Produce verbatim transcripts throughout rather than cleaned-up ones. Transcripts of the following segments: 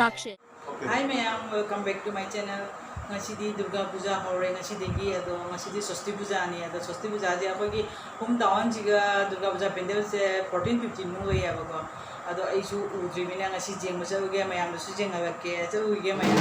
Hi ꯃꯌꯥꯝ, welcome back to my channel. ꯉꯁꯤꯗꯤ ꯗꯨꯔꯒꯥ ꯄꯨꯖꯥ ꯍꯧꯔꯦ ꯉꯁꯤꯗꯒꯤ꯫ ꯑꯗꯣ ꯉꯁꯤꯗꯤ ꯁ꯭ꯋꯁꯇꯤ ꯄꯨꯖꯥꯅꯤ꯫ ꯑꯗꯣ ꯁ꯭ꯋꯁꯇꯤ ꯄꯨꯖꯥꯁꯦ ꯑꯩꯈꯣꯏꯒꯤ ꯍꯣꯝ ꯇꯥꯎꯟꯁꯤꯒ ꯗꯨꯔꯒꯥ ꯄꯨꯖꯥ ꯄꯦꯟꯗꯦꯜꯁꯦ ꯐꯣꯔꯇꯤꯟ ꯐꯤꯐꯇꯤꯟꯃꯨꯛ ꯂꯩꯌꯦꯕꯀꯣ꯫ ꯑꯗꯣ ꯑꯩꯁꯨ ꯎꯗ꯭ꯔꯤꯕꯅꯤꯅ ꯉꯁꯤ ꯌꯦꯡꯕ ꯆꯠꯂꯨꯒꯦ, ꯃꯌꯥꯝꯗꯁꯨ ꯌꯦꯡꯍꯜꯂꯛꯀꯦ꯫ ꯆꯠꯂꯨꯈꯤꯒꯦ ꯃꯌꯥꯝ꯫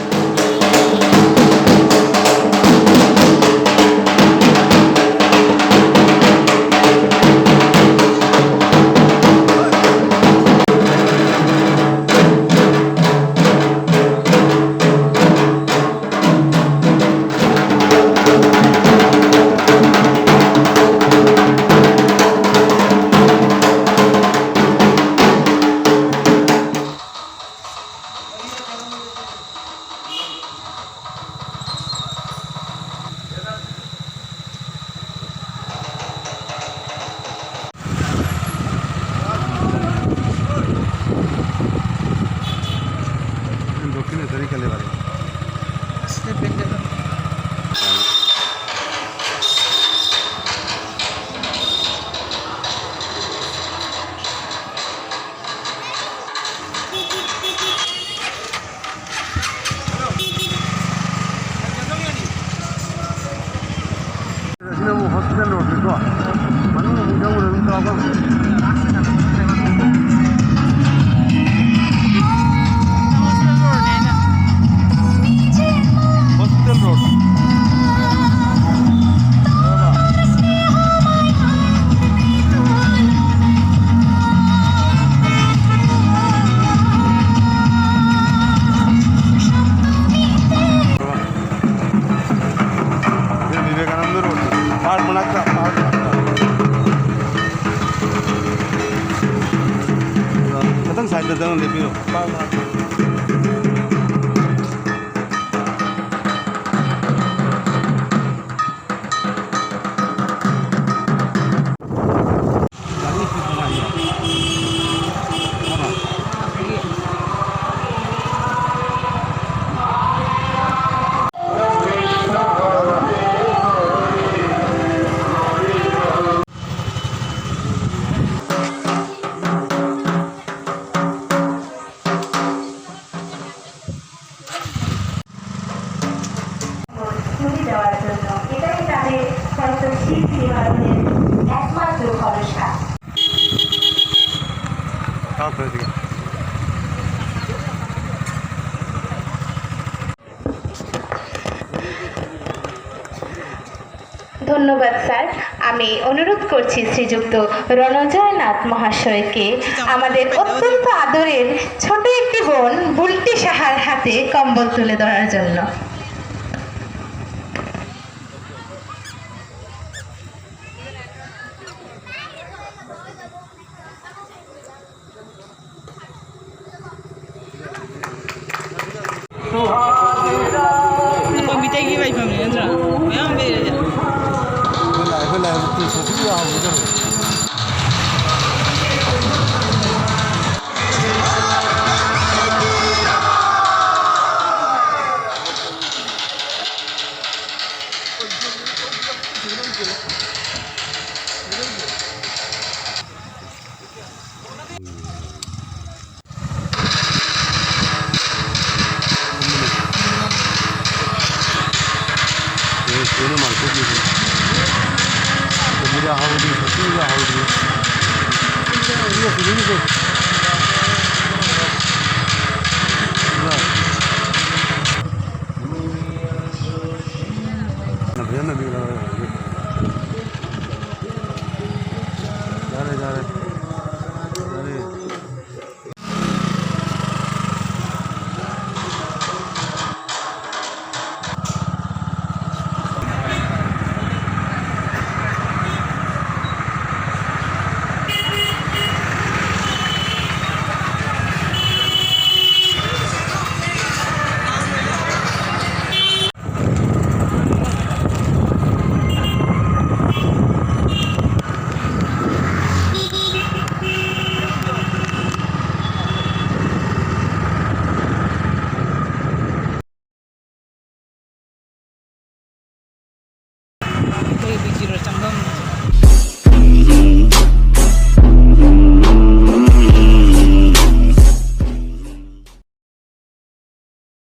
দক্ষিণেশ্বরী কালীবাড়ি। ꯑꯁꯤꯅ ꯑꯃꯨꯛ ꯍꯣꯁꯄꯤꯇꯥꯜ ꯔꯣꯗꯅꯤꯀꯣ꯫ ꯃꯅꯨꯡ ꯑꯃꯨꯛ ꯆꯪꯉꯨꯔ ꯑꯗꯨꯝ ꯇꯧꯔꯒ ꯍꯣꯁꯄꯤꯇꯥꯜ ꯔꯣꯗ꯫ ꯁꯤꯗ ꯕꯤꯕꯦꯀꯥꯅꯟꯗ ꯔꯣꯗ, ꯄꯥꯔꯛ ꯃꯅꯥꯛꯇ, ꯄꯥꯔꯛ ꯃꯅꯥꯛꯇ꯫ ꯈꯤꯇꯪ ꯁꯥꯏꯗꯇ ꯆꯪꯉ ꯂꯦꯞꯄꯤꯔꯣ, ꯄꯥꯔꯛ ꯃꯅꯥꯛꯇ꯫ ধন্যবাদ স্যার। আমি অনুরোধ করছি শ্রীযুক্ত রণজয় নাথ মহাশয়কে আমাদের অত্যন্ত আদরের ছোট একটি বোন বুলটি সাহার হাতে কম্বল তুলে ধরার জন্য। ꯌꯥꯔꯦ, ꯌꯥꯔꯦ꯫